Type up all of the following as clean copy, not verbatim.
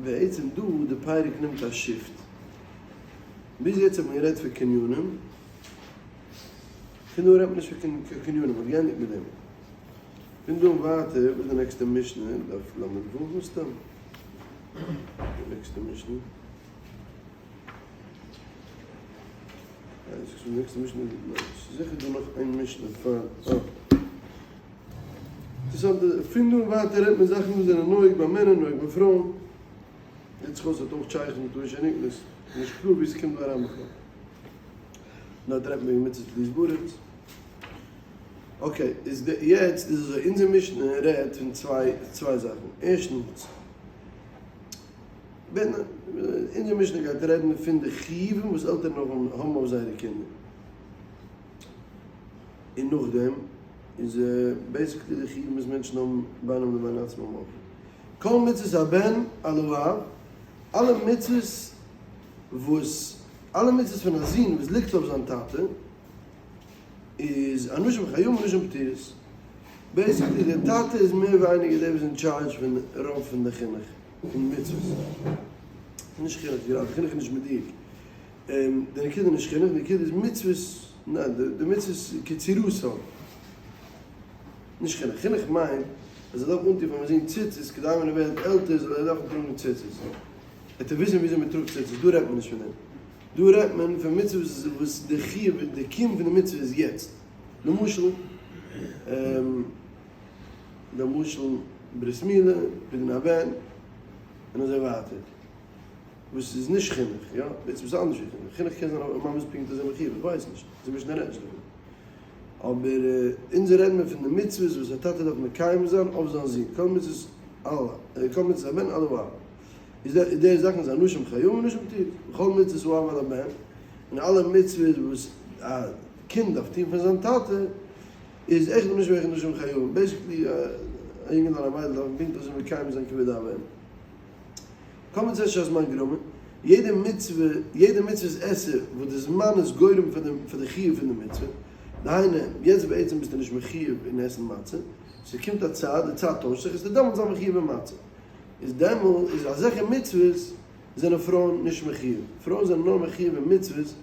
בעצם דא די פרק נעמט א shift. ביז יעצט האט מען גערעדט פון קנינים, פון דא רעדט מען נישט פון קיין קנינים, מען האט געענדיגט מיט דעם. פון דא און ווייטער וואס איז די נעקסטע משנה? דף ל"ו מסתם. די נעקסטע משנה. די נעקסטע משנה, ס'איז זיכער דא נאך איין משנה פאר, אה. אינטערעסאנט, פון דא און ווייטער רעדט מען זאכן וואס זענען נוהג ביי מענער, נוהג ביי פרויען. זעט זיך אויס ס'האט אויך שייכות מיט אשה נקנית, נישט קלאר ווי ס'קומט דא אריין בכלל. דארט רעדט מען וועגן מצות תלית בארץ. okay, איז די יעצט איז אזוי, אונזער משנה רעדט פון צוויי צוויי זאכן. ערשטנס, ווען אונזער משנה גייט רעדן פון די חיובים וואס עלטערן האבן אויף זייערע קינדער. און נאכדעם איז basically די חיובים וואס מענטשן האבן בינם לבין עצמם אויך. כל מצוות הבן על האב, אלע מצוות וואס, אלע מצוות פון א זון וואס ליגט אויף זיין טאטע, איז אנשים חייבים ונשים פטורות. basically דער טאטע איז מער ווייניגער דער וואס איז אין טשארדזש פון רוב פון די חינוך, פון מצוות. נישט חינוך גראדע, חינוך איז נישט מדויק. די נקודה איז נישט חינוך, די נקודה איז מצוות, ניין, די מצוות כצורתו. נישט חינוך, חינוך מיינט אז ער דארף אנטון פאר מיין זון ציצית כדי ווען ער ווערט עלטער זאל ער דארפן טראגן ציצית. ער טאר וויסן וויאזוי מען טראגט ציצית, דא רעדט מען נישט פון דעם. דא רעדט מען פון מצוות וואס די חיוב, די קיום פון די מצוה איז יעצט. למשל, למשל ברית מילה, פדיון הבן, און אזוי ווייטער. וואס איז נישט חינוך, יא? בעצם איז אנדערש ווי חינוך. חינוך קען זיין אז מאמע איז פונקט אזוי מחיוב, איך ווייס נישט. אונזער משנה רעדט נישט דערפון. אבער אונז רעדן מיר פון די מצוות וואס א טאטע דארף מקיים זיין אויף זיין זון, כל מצוות אלע, כל מצוות הבן על האב. איז די זאכן איז אנשים חייבים ונשים פטורות. וכל מצוות האב על הבן, און אלע מצוות וואס א קינד דארף טון פון זיין טאטע, איז אחד אנשים ואחד נשים חייבים. basically א יונגל און א מיידל דארפן פונקט אזוי מקיים זיין כיבוד אב ואם. כל מצוות שהזמן גרמא, יעדע מצוה, יעדע מצוות עשה וואס די זמן איז גורם פאר די פאר די חיוב פון די מצוה, דהיינו, יעצט בעצם ביסטו נישט מחיוב אין עסן מצה, ס'קומט א צייט, די צייט טוישט זיך, וועסטו דעמאלטס זיין מחיוב אין מצה. איז דעמאלט איז אזעלכע מצוות זענען פרויען נישט מחיוב, פרויען זענען נאר מחיוב אין מצוות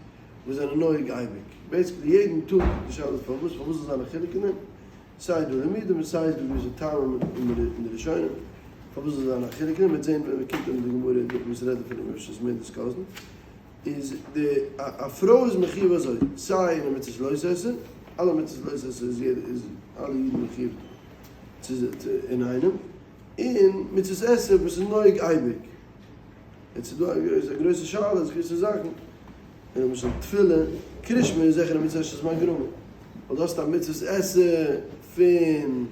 וואס זענען נוהג אייביג, basically יעדן טאג, די שאלה איז פארוואס, פארוואס זאל זיין א חילוק אין דעם? סיי דא לימודים און סיי איז דא געוויסע טעמים אין די ראשונים פארוואס זאל זיין א חילוק און מ'וועט זען ווען מ'קומט אן די גמרא וואס רעדט דערפון און אפשר איז מער discussed איז די א פרוי איז מחיוב אזוי סיי אין א מצות לא תעשה אלע מצות לא תעשה איז יעדער איז אלע אידן מחיוב צו אינאיינעם און מצות עשה וואס איז נוהג אייביג יעצט איז דא א גרויסע שאלה איז געוויסע זאכן און למשל תפילה, קרישמע איז זיכער א מצוה שהזמן גרמא, ווייל דו האסט א מצוות עשה פון,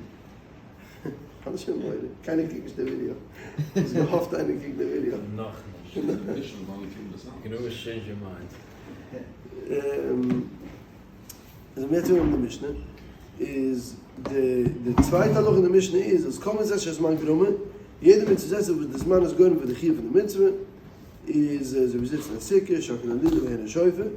כ'האב נישט קיין מורא, קיינער קוקט נישט די ווידיאו, האסט געהאפט איינער קוקט די ווידיאו. נאכנישט. איז מיר יעצט אנהויבן די משנה, איז די די צווייטע הלכה אין די משנה איז אז כל מצוות שהזמן גרמא, יעדע מצוות עשה וואס די זמן איז גורם פאר די חיוב פון די מצוה, איז אזוי ווי זיצן אין סוכה, שאקלען לולב און הערן שופר,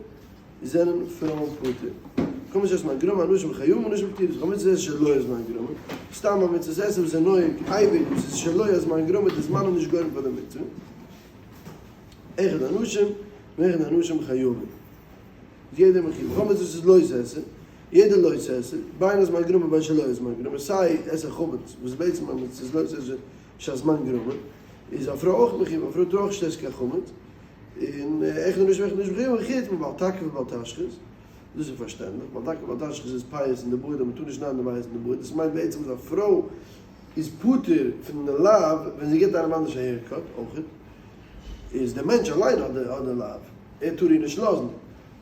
זענען פרויען פטור. כל מצוות שהזמן גרמא, אנשים חייבים ונשים פטורות, כל מצוות עשה שלא הזמן גרמא, סתם א מצוות עשה וואס איז נוהג אייביג וואס איז שלא הזמן גרמא, די זמן איז נישט גורם פאר די מצוה, אחד האנשים ואחד הנשים חייבים. יעדער מחיוב, כל מצוות איז לא תעשה, יעדער לא תעשה, בין הזמן גרמא בין שלא הזמן גרמא, סיי עשה חמץ, וואס בעצם א מצוה איז לא תעשה שהזמן גרמא, איז א פרוי אויך מחיוב, א פרוי טאר אויך נישט עסן קיין חמץ, און אחד האנשים ואחד הנשים חייבים, חוץ מבל תקיף ובל תשחית, דאס איז פארשטענדליך, בל תקיף ובל תשחית איז פאות אין די בארד אז מען טאר נישט שניידן די פאות אין די בארד, דאס מיינט בעצם אז א פרוי איז פטור פון די לאו ווען זי גיבט איינעם אנדערש א haircut אויך, איז דער מענטש אליין האט די לאו. ער טאר איר נישט לאזן,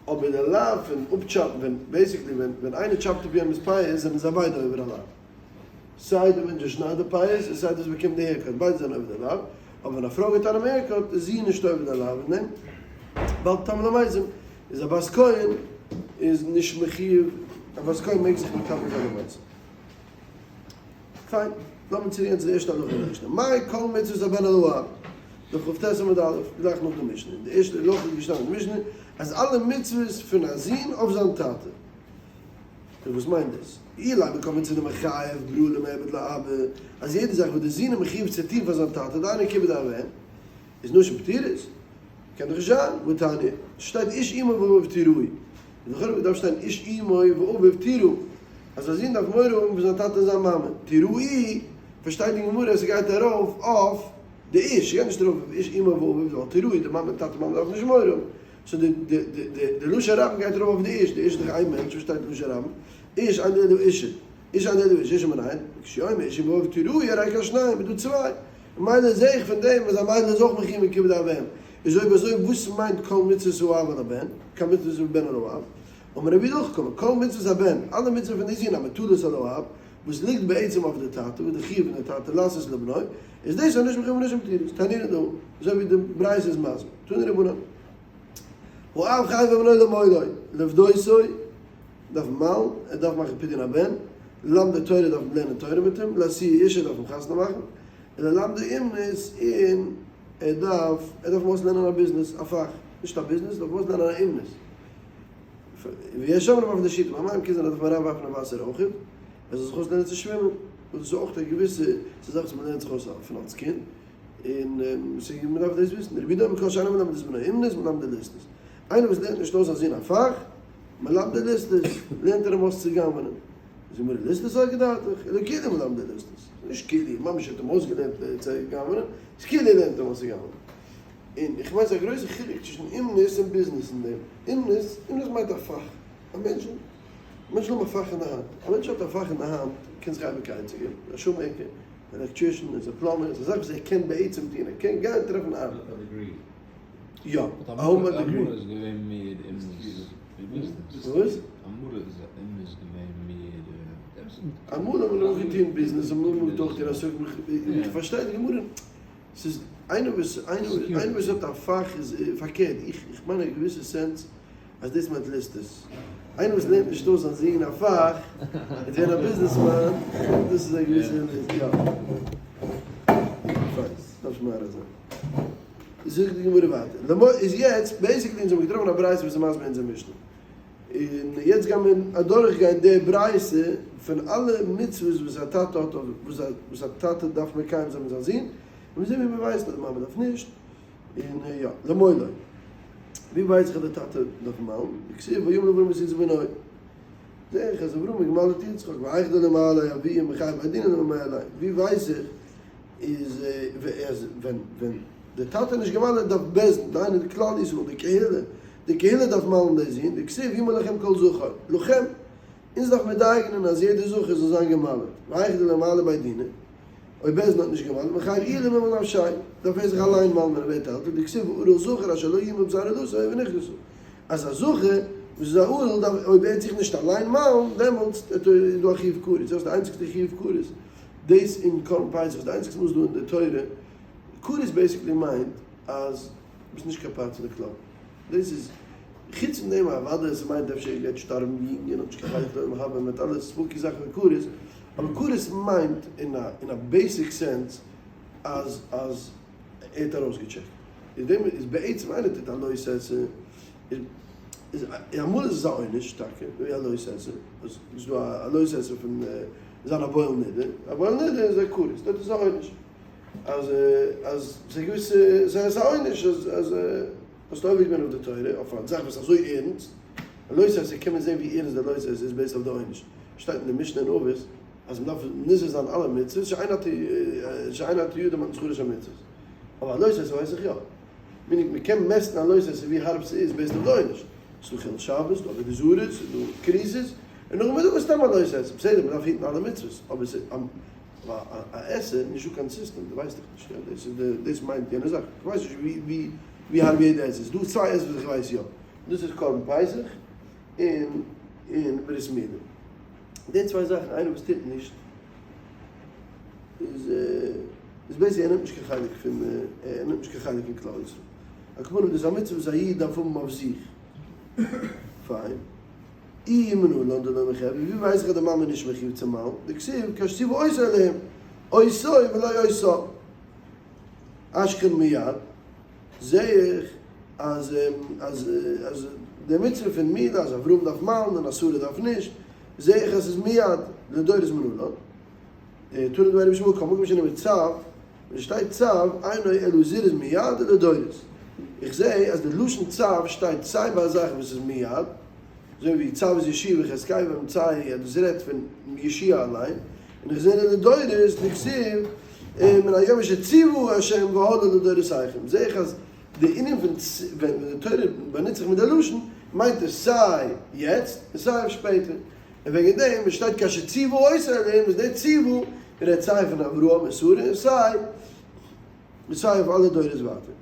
אבער די לאו פון אפטשאפן ווען basically ווען ווען איינער טשאפט אפ יענעמס פאות זענען זיי ביידע עובר א לאו, סיי די מענטש וואס שניידט די פאות און סיי דאס באקומט די haircut, ביידע זענען עובר די לאו, אבער ווען א פרוי געבט איינעם haircut איז זי נישט עובר די לאו אין דעם, בל תטמא למתים איז א בת כהן איז נישט מחיוב, א בת כהן מעג זיך מטמא זיין למתים. פיין, לאמיר צוגיין צו די ערשטע הלכה אין די משנה. מאי כל מצוות הבן על האב? דף כ"ט עמוד א', גלייך נאך די משנה. אין די ערשטע הלכה איז געשטאנען אין די משנה אז אלע מצוות פון א זון אויף זיין טאטע. און וואס מיינט דאס? אילימא כל מצוה דמחייב ברא למיעבד לאבא, אז יעדע זאך וואס די זון איז מחיוב צו טון פאר זיין טאטע, דהיינו כיבוד אב ואם. איז נשים פטורות? קען דאך נישט זיין, והתניא, ס'שטייט איש אמו ואביו תיראו, איז לכאורה דארף שטיין איש אמו ואביו תירא, אז א זון דארף מורא האבן פון זיין טאטע און זיין מאמע, תיראו, פארשטייט די גמרא אז ס'גייט ארויף אויף די איש, ס'גייט נישט ארויף אויף איש אמו ואביו, ווייל תיראו, די מאמע טאטע מאמע דארפן נישט מורא האבן, so די די די די לשון רבים גייט ארויף אויף די איש, די איש איז דאך איין מענטש, וואס שטייט לשון רבים? איש אין אלא אשה, איש אין אלא אשה, אשה מנין? כשאומר איש אמו ואביו תיראו הרי כשניים, איז דא צוויי. ממילא זעה איך פון דעם אז א מיידל איז אויך מחויב אין כיבוד אב ואם, איז אויב אזוי וואס מיינט כל מצוות האב על הבן, כל מצוות הבן על האב, אמר רבי יהודה הכי קאמר, כל מצוות הבן, אלע מצוות פון די זון המוטלות על האב, וואס ליגט בעצם אויף די טאטע, וואס די חיוב פון די טאטע לעשות לבנו, איז דאס אז נישט מחויב נשים פטורות, תנינא דא, אזוי ווי די ברייתא איז מסביר, תנו רבנן, האב חייב בבנו למולו, לפדותו, דארף מל'ן, ער דארף מאכן פדיון הבן, ללמדו תורה דארף מען לערנען תורה מיט אים, להשיאו אשה דארף מען חתונה מאכן, און ללמדו אומנות, און ער דארף, ער דארף אים אויסלערנען א ביזנעס, א פאך, נישט א ביזנעס, דארף אים אויסלערנען א אומנות. ויש אומרים אויף די שיטה, ביי מים קען זיין אז דארף מען אריינווארפן אין וואסער אויך, ער זאל זיך אויסלערנען צו שווימען, וואס דאס איז אויך א געוויסע, ס'איז א זאך וואס מען לערנט זיך אויס פון אלס קינד, און ס'איז מען דארף דאס וויסן, רבי יהודה אומר כל שאינו מלמד את בנו אומנות מלמדו ליסטות, איינער וואס לערנט נישט אויס זיין זון א פאך, מלמדו ליסטות, לערנט ער אים אויס צו גנב'נען. זאגט מיר, ליסטות סלקא דעתך, אלא כאילו מלמדו ליסטות. נישט כאילו, ממש האט אים אויסגעלערנט צו גנב'נען, איז כאילו ער לערנט אים אויס צו גנב'נען. און איך מיין ס'איז א גרויסע חילוק צווישן אומנות און ביזנעס אין דעם. אומנות, אומנות מיינט א פאך. א מענטש, א מענטש זאל האבן א פאך אין די האנט. א מענטש האט א פאך אין די האנט, קען זיך אייביג אן עצה געבן. א shoemaker, אן electrician, איז א plumber, איז א זאך וואס ער קען בעצם טון. ער קען גיין טרעפן ארבעט. יא, א האבן א degree. אמאל איז געווען מער אומנות ווי ביזנעס. וואס? אמאל איז אומנות געווען מער. אמאל האט מען אויך געטון ביזנעס, אמאל האט מען אויך געטון אסאך, איך פארשטיי די גמרא, ס'איז איינער וואס איינער וואס האט א פאך איז פארקערט, איך מיין אין א געוויסע sense אז דאס מיינט ליסטות. איינער וואס לערנט נישט אויס זיין זון א פאך, וועט ווערן א ביזנעסמאן, דאס איז א געוויסע יא. פיין, דארף מעורר זיין. זאגט די גמרא ווייטער, למ איז יעצט basically אונז האבן געטראפן א ברייתא וואס איז מסביר אונזער משנה, און יעצט גייען מיר אדורך גיין די ברייתא פון אלע מצוות וואס א טאטע האט אויף וואס א טאטע דארף מקיים זיין מיט זיין זון, און מיר זעהן ווי מען ווייסט אז די מאמע דארף נישט, און יא, למולו, ווי ווייס איך אז די טאטע דארף מל'ן, דכתיב וימל אברהם את יצחק בנו, זעה איך אז אברהם האט געמל'ט יצחק, והיכא דלא מעלי אבוה מיחייב בי דינא דלא מעלי, ווי ווייס איך איז אז ווען ווען די טאטע איז נישט געמל'עט דארף בית דין, דהיינו די כלל ישראל, די קהילה, די קהילה דארף מל'ן די זון, דכתיב ימול לכם כל זכר, לכם, אונז דארף מיר דאגה'נען אז יעדע זכר זאל זיין געמל'עט, והיכא דלא מעלי בי דינא, אויב בית דין האט נישט געמל'עט, מיחייב איהו למימל נפשיה, דארף ער זיך אליין מל'ן ווען ער ווערט עלטער, דכתיב וערל זכר אשר לא ימול בשר ערלתו ונכרתה, אז א זכר וואס איז א ערל דארף אויב ער וועט זיך נישט אליין מל'ן דעמאלטס איז דא א חיוב כרת, דאס איז די איינציגסטע חיוב כרת. דאס אין קרבן פסח איז די איינציגסטע מאל ס'איז דא אין די תורה, כרת basically מיינט אז ביסט נישט קיין part פון די club, דאס איז חוץ פון דעם אוודאי ס'מיינט אפשר ער גייט שטארבן יונג און האט נישט קיין חלק לעולם הבא מיט אלע spooky זאכן פון כרת, אבער כרת מיינט אין א אין א basic sense אז אז ער האט ארויסגעטשעקט, איז דעם איז בעצם איינער טוט א לא תעשה איז אמאל איז עס א עונש טאקע ווי א לא תעשה, אז ס'איז דא א לא תעשה פון. זיין א בועל נידה, א בועל נידה איז א כרת, דארט איז א עונש, אז אז ס'איז געוויסע, ס'איז א עונש אז אז האסט עובר געווען אויף די תורה, אויף א זאך וואס איז אזוי ערנסט, א לא תעשה קען מען זען ווי ערנסט די לא תעשה איז based אויף די עונש, שטייט אין די משנה אין אבות אז מ'דארף נזהר זיין אלע מצוות שאין אתה יודע מתן שכרה של מצוות, אבער א לא תעשה ווייס איך יא. meaning מ'קען מעסטן א לא תעשה ווי הארב ס'איז based אויף די עונש. ס'איז דא חילול שבת, ס'איז דא עבודה זרה, ס'איז דא כריתות, און נאכדעם איז דא סתם א לא תעשה. בסדר, מ'דארף היטן אלע מצוות, אבער ס'איז א עשה, נישטא קיין סיסטעם, דו ווייסט דאך נישט, יא, דאס איז די, דאס מיינט יענע זאך. איך ווייס נישט ווי ווי ווי הארב יעדע עשה איז. ס'דא צוויי עשות וואס איך ווייס יא. דאס איז קרבן פסח און און ברית מילה. די צוויי זאכן איינער וואס טוט נישט איז איז basically ער נעמט נישט קיין חלק פון ער נעמט נישט קיין חלק אין כלל ישראל. על כל פנים דאס איז א מצוה וואס א איד דארף האבן אויף זיך. פיין. אי מנלן דלא מיחייבא, ווי ווייס איך אז די מאמע איז נישט מחיוב צו מל'ן? דכתיב כאשר צוה אותו אלהים, אותו ולא אותה. אשכון מיד, זעה איך אז אז אז די מצוה פון מילה אז אברהם דארף מל'ן און אז שרה דארף נישט, זעה איך אז ס'איז מיד לדורות מנלן. תנא דבי רבי ישמעאל כל מקום שנאמר צו. ווען שטייט צו אינו אלא זירוז מיד ולדורות. איך זע אז די לשון צו שטייט סיי ביי א זאך וואס איז מיד, אזוי ווי צו איז יהושע ויחזקאל ואמצעי אז דאס רעדט פון יהושע אליין, און איך זע לדורות דכתיב מן היום אשר ציוה ה' והלאה לדורותיכם, זע איך אז די ענין פון ווען די תורה באנוצט זיך מיט די לשון מיינט עס סיי יעצט און סיי אויף שפעטער, און וועגן דעם ווען שטייט כאשר ציוה אותו אלהים איז די ציוה רעדט סיי פון אברהם און שרה און סיי און סיי אויף אלע דורות ווייטער.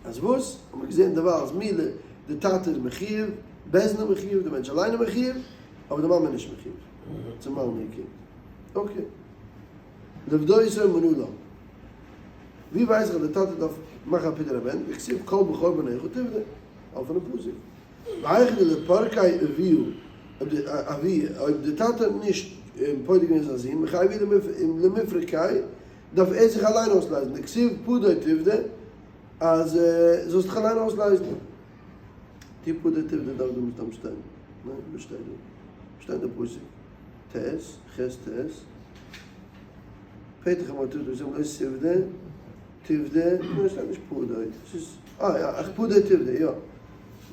אז וואס? האט מען געזען דערווייל אז מילא די טאטע איז מחיוב, בית דין איז מחיוב, די מענטש אליין איז מחיוב, אבער די מאמע איז נישט מחיוב צו מל'ן איר קינד. okay. לפדותו מנלן. ווי ווייס איך אז די טאטע דארף מאכן א פדיון הבן? דכתיב כל בכור בניך תפדה. אפענע פסוק. והיכא דלא פרקיה אבוה, אויב די אבי, אויב די טאטע האט נישט פודה געווען זיין זון, מיחייב למפרקיה, דארף ער זיך אליין אויסלייזן, דכתיב פדה תפדה, אז זאלסט דיך אליין אויסלייזן. תפדה תפדה דארף דא מסתם שטיין. ניין, וואס שטייט דא? שטייט די פסוק ט, ח ט, פתח אמר תפדה ושם לא תפדה, תפדה, ניין שטייט נישט פדה, ס'איז, אה יא, אך פדה תפדה, יא.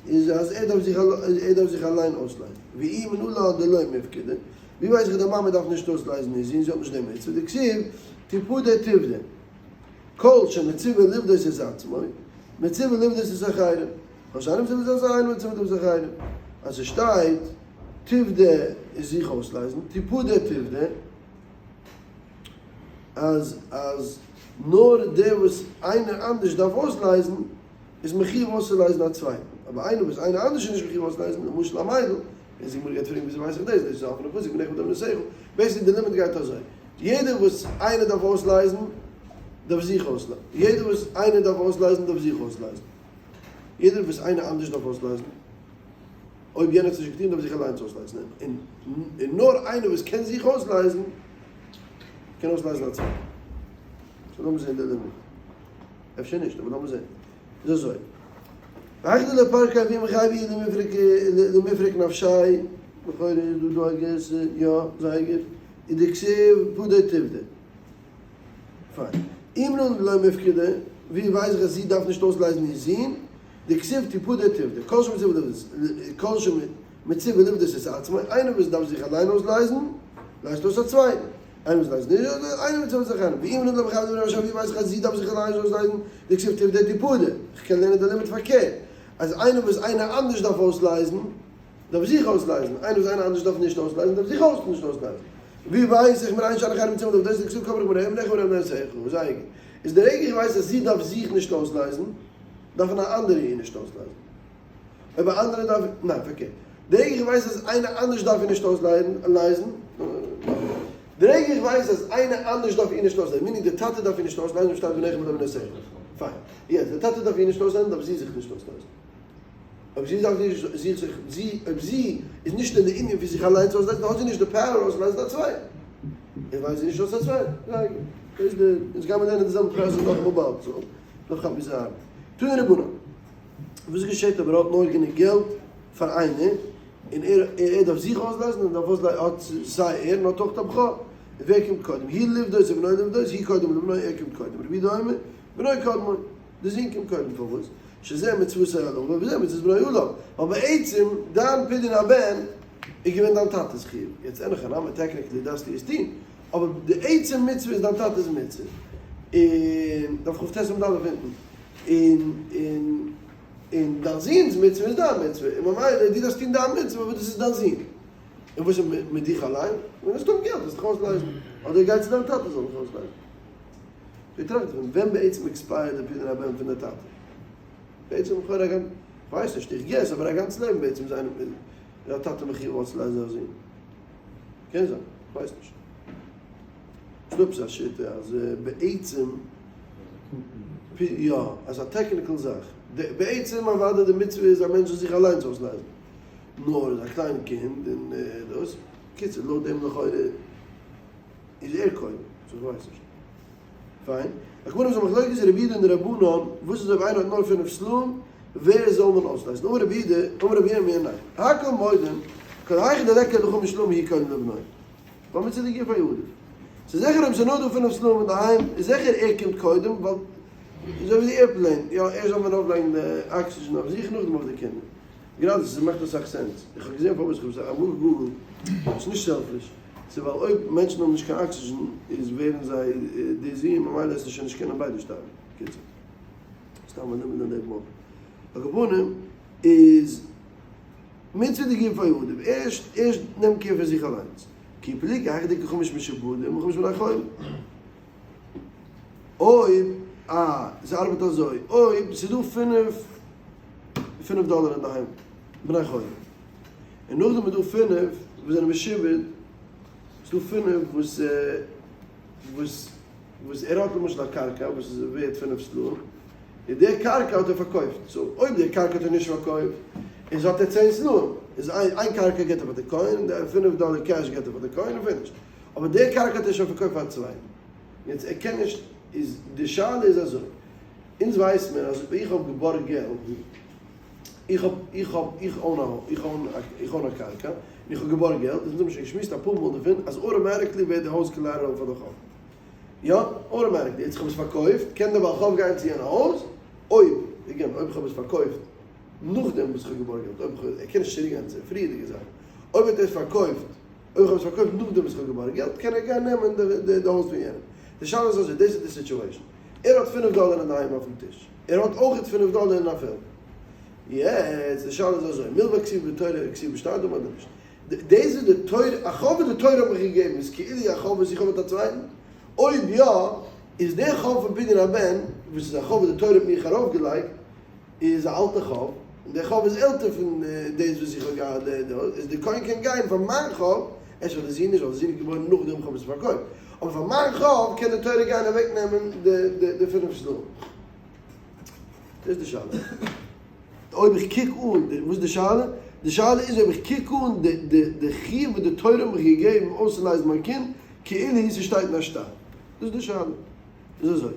איז אז ער דארף זיך ער דארף זיך אליין אויסלייזן. ואי מנלן דלא מיפקדא, ווי ווייס איך די מאמע דארף נישט אויסלייזן איר זון, זי האט נישט די מצוה, דכתיב תפדה תפדה. כל שמצווה לפדות את עצמו, מצווה לפדות את אחרים. כל שאינו מצווה לפדות את עצמו, אינו מצווה לפדות את אחרים. אז עס שטייט תפדה איז זיך אויסלייזן, תפדה תפדה, אז אז נאר דער וואס איינער אנדערש דארף אויסלייזן, איז מחיוב אויסצולייזן א צווייטן, אבער איינער וואס איינער אנדערש איז נישט מחיוב אויסלייזן, למשל א מיידל, און די גמרא גייט פרעגן וויאזוי ווייס איך דאס, דאס איז א אפענע פסוק בנך בנתך basically די לימוד גייט אזוי, יעדער וואס איינער דארף אויסלייזן, דארף זיך אויסלייזן, יעדער וואס איינער דארף אויסלייזן, דארף זיך אויסלייזן, יעדער וואס איינער אנדערש דארף אויסלייזן, אויב יענער האט עס נישט געטון דארף זיך אליינס אויסלייזן, און נאר איינער וואס קען זיך אויסלייזן, קען אויסלייזן א צווייטן. so לאמיר זען די לימוד. אפשר נישט, אבער לאמיר זען. איז אזוי. והיכא דלא פרקיה אבוה מיחייב איהו למפרק נפשיה, לכאורה איז דא דא א גירסא, יא, זייער גוט. איז דכתיב פדה תפדה. פיין. אי מנלן דלא מיפקדא, ווי ווייס איך אז זי דארף נישט אויסלייזן איר זון? דכתיב תפדה תפדה. כל שמצווה לפדות, כל שמצווה לפדות את עצמו, איינער וואס דארף זיך אליין אויסלייזן, לייזט אויס א צווייטן. איינער וואס לייזט נישט אויס, איינער וואס זאל זיך איינעם, ואי מנלן דלא מיחייבא למפרק נפשיה, ווי ווייס איך אז זי דארף זיך אליין אויסלייזן, דכתיב תפדה תפדה, איך קען לערנען די לימוד פארקערט, אז איינער וואס איינער אנדערש דארף אויסלייזן, דארף זיך אויסלייזן, איינער וואס איינער אנדערש דארף נישט אויסלייזן, דארף זיך אויך נישט אויסלייזן. ווי ווייס איך מנין שאין אחרים מצווין לפדות, דכתיב כל בכור בניך ובני בנותיך, זייער גוט. איז די רגע איך ווייס אז זי דארף זיך נישט אויסלייזן, דארף אן אנדערע איר נישט אויסלייזן. אויב א אנדערע דארף, ניין פארקערט, די רגע איך ווייס אז איינער אנדערש דארף איר נישט אויסלייזן, די רגע איך ווייס אז איינער אנדערש דארף איר נישט אויסלייזן, meaning די טאטע דארף איר נישט אויסלייזן, שטייט בניך ובני בנותיך, פיין, יעצט די טאטע דארף איר נישט אויסלייזן דארף זי זיך נישט אויסלייזן, אויב זי דארף נישט זיך זיך זי אויב זי איז נישט אין די ענין פון זיך אליינס אויסלייזן האט זי נישט די power אויסלייזן א צווייטן, און ווייל זי נישט אויס א צווייטן, זייער גוט, דאס איז די, אונז גיימער לערנען די זעלבע פראסעס נאכאמאל באלד, so נאך כאפן ווי ס'ארבעט. תנו רבנן. וואס געשעט אויב ער האט נאר גענוג געלט פאר איינער, און ער ער דארף זיך אויסלייזן און דארף אויסלייזן האט סיי ער און האט אויך א בכור, איז ווער קומט קודם, הוא לפדות או בנו לפדות, הוא קודם לבנו ער קומט קודם, רבי יהודה אומר, בנו קודמו, די זון קומט קודם, פארוואס? שזה מצוותו על אביו וזה מצוות בנו עליו, ווייל בעצם דיין פדיון הבן איז געווען דיין טאטע'ס חיוב, יעצט אין הכי נמי technically דארפסטו עס טון, אבער די עצם מצוה איז דיין טאטע'ס מצוה, און דף כ"ט עמוד א' אונטן. און און און דיין זוהן'ס מצוה איז דיין מצוה, און ממילא דו דארפסט טון דיין מצוה ווייל דאס איז דיין זוהן. און וואס איז מיט דיך אליין? ווען האסט האבן געלט זאלסט דיך אויסלייזן, אדער גיי צו דיין טאטע זאל דיך אויסלייזן. ווער טראכט דערפון? ווען בעצם expire ט די פדיון הבן פון די טאטע? בעצם לכאורה א גאנץ, כ'ווייס נישט, איך guess, אבער א גאנץ לעבן בעצם איז איינער איז א טאטע מחיוב אויסצולייזן זיין זוהן. קען זיין, כ'ווייס נישט. ס'דא עפעס א שיטה אז בעצם, יא, אז א technical זאך. בעצם אוודאי די מצוה איז א מענטש זאל זיך אליינס אויסלייזן. נאר איז א קליין קינד און דאס. קיצור, לויט דעם לכאורה איז ער קודם. so כ'ווייס נישט. פיין. על כל פנים איז א מחלוקת רבי יהודה און די רבנן, וואס איז אויב איינער האט נאר פינף סלעים, ווער זאל מען אויסלייזן? אמר רבי יהודה, אמר רבי ירמיה, ניין. הכל מודים, כל היכא דליכא לחמש סלעים הוא קודם לבנו. בר מצוה דגופיה עדיף. ס'איז זיכער אויב ס'איז נאר דא פינף סלעים אינדערהיים איז זיכער ער קומט קודם ווייל אזוי ווי די airplane יא ערשט זאל מען ארויפלייגן די אקסידזשען אויף זיך נאכדעם אויף די קינדער. גראדע ס'מאכט אסאך sense. איך האב געזען פארוואס איך האב עס אמאל געגוגלט. ס'איז נישט selfish. ס'איז ווייל אויב מענטשן האבן נישט קיין אקסידזשען איז ווערן זיי dizzy און ממילא עס איז שוין נישט קענען ביידע שטארבן. קיצור. סתם א לימוד אין לעבן אויך. על כל פנים איז מצוה דגופיה עדיף. ערשט ערשט נעם care פון זיך אליינס. כי פליגי היכא דאיכא חמש משועבדים וחמש בני חורין. אויב אה ס'ארבעט אזוי אויב ס'דא פינף פינף דאלער אינדערהיים בני חורין און נאכדעם איז דא פינף וואס זענען משועבד ס'דא פינף וואס וואס וואס ער האט למשל א קרקע וואס איז ווערט פינף סלעים און די קרקע האט ער פארקויפט so אויב די קרקע האט ער נישט פארקויפט איז האט ער צען סלעים איז איין קרקע געט ער פאר די כהן און די פינף דאלער cash געט ער פאר די כהן און finish. אבער די קרקע האט ער שוין פארקויפט פאר א צווייטן, יעצט ער קען נישט, איז די שאלה איז אזוי, אונז ווייסט מען אז איך האב געבארגט געלט, איך האב איך האב איך own א איך own איך own א קרקע, און איך האב געבארגט געלט, אונז האבן שוין געשמועסט אפאר מאל דערפון אז automatically ווערט די הויז collateral פאר די חוב, יא automatically, יעצט איך האב עס פארקויפט, קען דער בעל חוב גיין צו יענע הויז, אויב, again, אויב איך האב עס פארקויפט נאכדעם וואס איך האב געבארגט געלט, אויב איך, ער קען נישט צוריק גיין צו פריערדיגע זאכן, אויב האט ער עס פארקויפט אויב איך האב עס פארקויפט נאכדעם וואס איך האב געבארגט געלט קען ער גיין נעמען די הויז פון יענעם. די שאלה איז אזוי, דאס איז די situation. ער האט פינף דאלער אינדערהיים אויפן טיש. ער האט אויכעט פינף דאלער אין א פעלד. יעצט די שאלה איז אזוי, מלוה כתובה בתורה כתובה בשטר דמי אדער נישט? דאס איז די תורה, א חוב וואס די תורה האט מיך געגעבן איז כאילו א חוב וואס איך האב מיט א צווייטן? אויב יא, איז דער חוב פון פדיון הבן, וואס איז א חוב וואס די תורה האט מיך ארויפגעלייגט, איז א אלטע חוב, און דער חוב איז עלטער פון דאס וואס איך האב געהאט די די, איז די כהן קען גיין פאר מיין חוב, אפשר די זון נישט ווייל די זון איז געבוירן נאכדעם איך האב עס פארקויפט, אבער פאר מיין חוב קען די תורה גיין אוועק נעמען די די די פינף סלעים. דאס איז די שאלה. אויב איך קוק אן די, וואס איז די שאלה? די שאלה איז אויב איך קוק אן די די די חיוב וואס די תורה האט מיך געגעבן אויסצולייזן מיין קינד כאילו ס'שטייט אין א שטר. דאס איז די שאלה. איז אזוי,